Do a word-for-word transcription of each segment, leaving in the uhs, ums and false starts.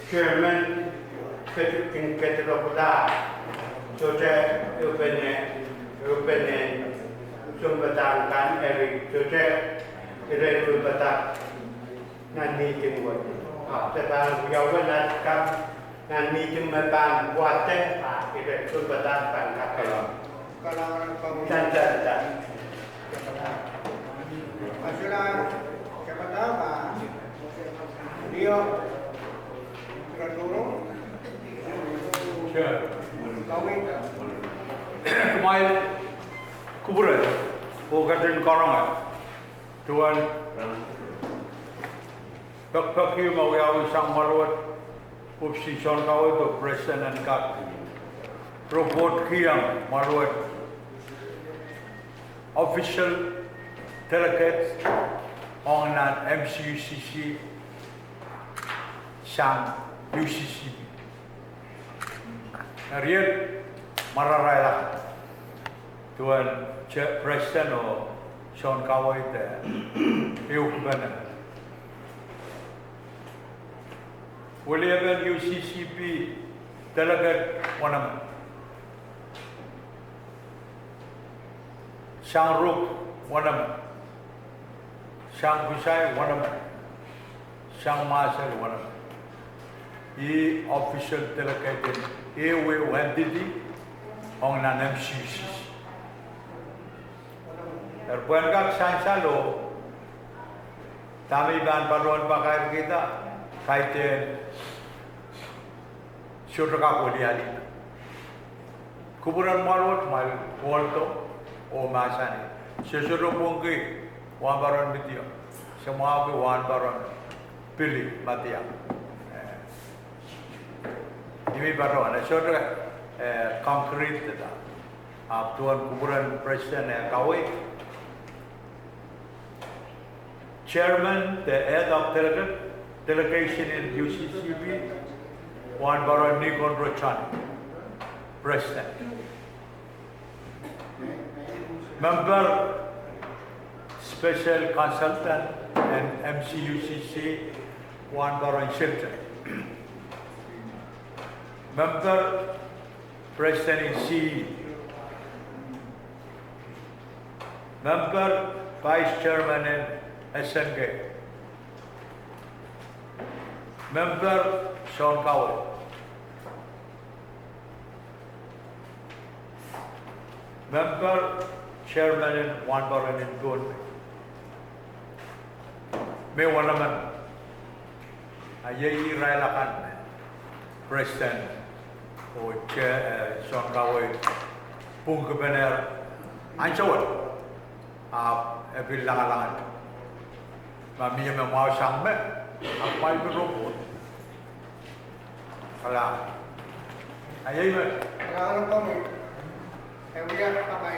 Chairman, kin ketilokla, sohte ehupene, ehupene sounpadahk kan eri, sohte ire sounpadahk nan meeting wet. Ah, se pahn wiawi lel kan nan meeting me pahn wahdo, ah, ire sounpadahk pahn kak. Kalahngan komwi. Tan, tan, tan. Asula, siapa tahu, ah, Leo, Raturo. Sure. Komwi. Kumwail kupwure, oh ketin karonge duwen pekpeki me wiawi sang mwahl wet, pwupwsin Sounkaweid oh President en kak reportkihong mwahl wet official delegate ong nan M C U C C sang U C C P. Eri iet mwararail akan duwen President oh Sounkaweid, eh, ehukipene. Weliepen U C C P delegate wenemen, sang Ruk wenemen, sang Kusai wenemen, sang Mahsel wenemen. Ih official delegate en ehu ehu entity ong nan M C U C C. Eri pwehn kak sansal oh dahme I pahn patohwan pakairkihda, kaidehn sohte kak welialihda. Kupwuren mwahl wet, mwahl Waldo oh mahsanih, se sohte pwungki wahnpoaron Midian, se mwahuki wahnpoaron Pili Madiang. Eh, ih me I patohwan, e sohte, eh, concrete-da. Ahpw duwen kupwuren President eh kaweid, Chairman de head of delegate, delegation en U C C P, wahnpoaron Nikon Rochon, President. Member, Special Consultant en M C U C C, wahnpoaron Chilton. Member, President en C E. Member, Vice Chairman en S N K. Member, Sounkaweid. Member, Chairman en wahnpoaron en Pohnpei. Me wenemen. A iei irail akan me President oh Chair, eh, Sounkaweid pwungkipenehr ansou wet. Ahpw e pil langalangete. Ma mie me mwahu sang me, ahpw kumwail pil report. Kalahngan. A iei me. Kalahngan komwi. E wia kapai.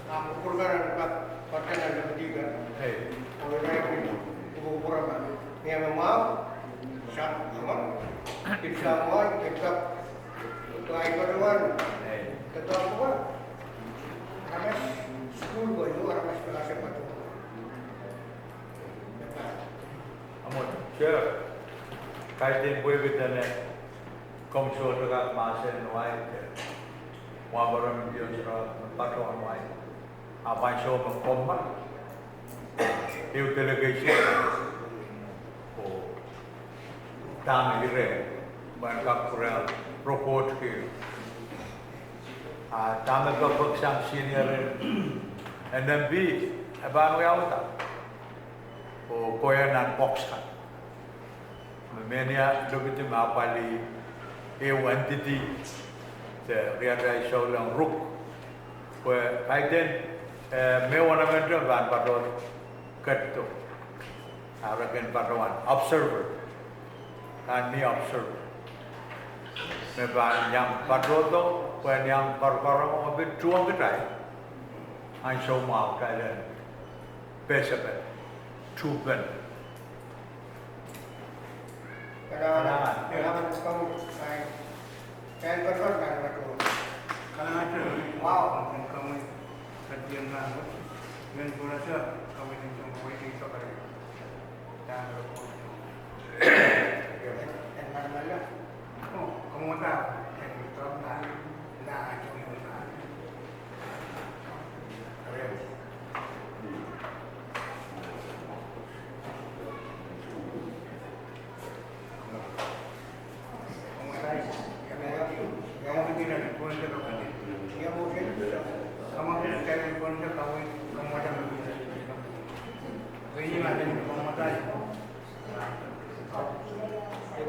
Ahpw kupwurkihda, pahn, pahn nan lepidi kan. Ei. Oh irail pil kupwurkihda. Mie me mwahu sang, emen, pil sang mwahu, pil kak, pahn patohwan. Ei. Katohwan. Aramas sukuhl wet, aramas pil ese patohwan. Ahmw, sure. Kaidehn pwehki dene komw sohte kak mahsen wai, eh, wahnpoaron Midian sohte kak patohwan wai. Ahpw ansou me komw, ehu delegation oh dahme ire, pwehn kak pwurehng report ki. A dahme pekpek sang senior en N M P, e pahn wiawihda. Oh kohieng nan box kan. Me mehnia lepidi me apwalih ehu entity de riatail souleng Ruk. Pwe kaidehn, eh, me wenemen te pahn patohwan ketido. Ara kin patohwan observer. Pahn mie observer me pahn iang patohdo, pwehn iang korokorong oh pil tuhwong kitail ansou mwahu, kitail en pehse pene, tuhpene. Kalahngan. Kalahngan. Kalahngan. Kalahngan. Kalahngan. Wow. Kalahngan. Kalahngan. Kalahngan. Kalahngan.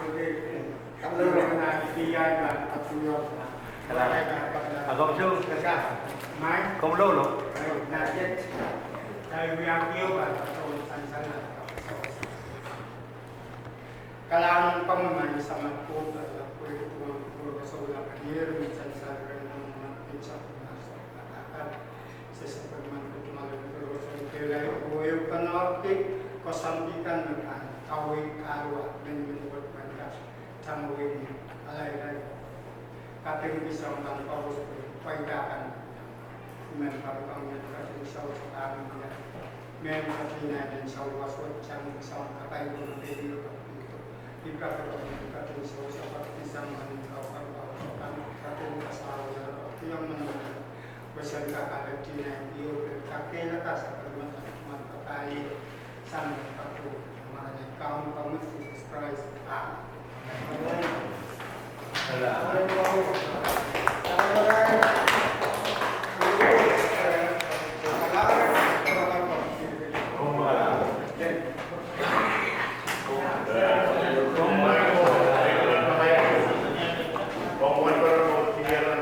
Kaloulou. Kaloulou. Akomw soh? Mie? Komw loulou? Mie, not yet. Kaloulou. Kalahngan komwi maing Samat Koht, pwe komw pwurehng koasoia kalier me sansal rehn omw mwahu me sansal. Se sapwellimen Koht, ma lel koaros en kehlail oh ehu pahn oarki koasoandi kan me pahn kawehla kahrehda mehn mehkot me pahn kat tang wehwe ni alairail. Kapingki soahng kan koaros pwe pwaida kan. Mehn pahn pahn mehn kating sawas pahn mehn mehn kating aiden sawas wet sang sang kapai pun pehn io kapingki. Ika pahn mehn kating sawas pahn sang mehn kau kan pahn kan kating kasawia pahn mehn mehn. Wesen kakalek tinain io pil kakehlaka sapwellimen Koht, mehn kapai sang mehn kato. Marain Kaun komwi Sises Krais. Amen.